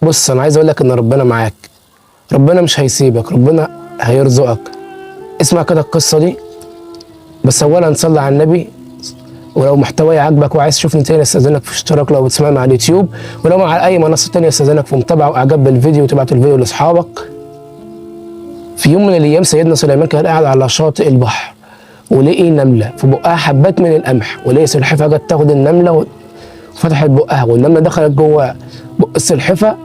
بص، انا عايز اقول لك ان ربنا معاك، ربنا مش هيسيبك، ربنا هيرزقك. اسمع كده القصة دي، بس اولا صلي على النبي. ولو محتواي عجبك وعايز تشوفني تاني استاذنك في اشتراك لو بتسمعني على اليوتيوب، ولو على اي منصة تانية استاذنك في متابعه واعجاب بالفيديو وتبعت الفيديو لاصحابك. في يوم من الايام سيدنا سليمان كان قاعد على شاطئ البحر، ولقي نملة في بقها حبات من القمح، ولقي سلحفاة جت تاخد النملة وفتحت بقها، والنملة دخلت جوه بق السلحفاة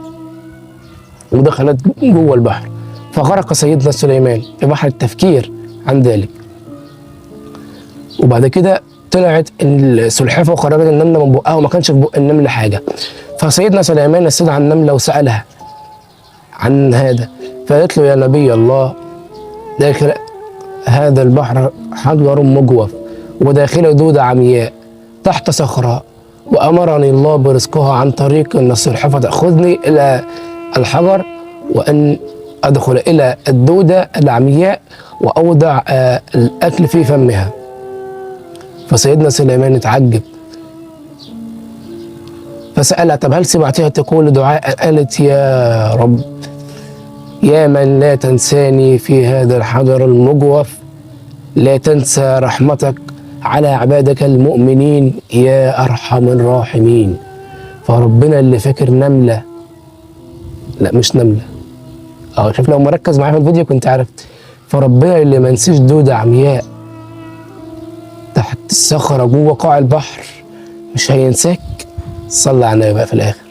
ودخلت جوه البحر. فغرق سيدنا سليمان في بحر التفكير عن ذلك. وبعد كده طلعت السلحفاة وخرجت النملة من بقها، وما كانش في بق النملة حاجة. فسيدنا سليمان استدعى النملة وسالها عن هذا، فقالت له: يا نبي الله، داخل هذا البحر حجر مجوف وداخله دودة عمياء تحت صخرة، وأمرني الله برزقها عن طريق أن السلحفاة تأخذني إلى الحجر وأن أدخل إلى الدودة العمياء وأوضع الأكل في فمها. فسيدنا سليمان اتعجب فسألها: طب هل سمعتها تقول دعاء؟ قالت: يا رب، يا من لا تنساني في هذا الحجر المجوف، لا تنسى رحمتك على عبادك المؤمنين يا أرحم الراحمين. فربنا اللي فاكر نملة، لا مش نملة، شوف لو مركز معايا في الفيديو كنت عرفت. فربنا اللي ما نسيش دودة عمياء تحت الصخرة جوه قاع البحر مش هينساك. صلى على النبي بقى في الآخر.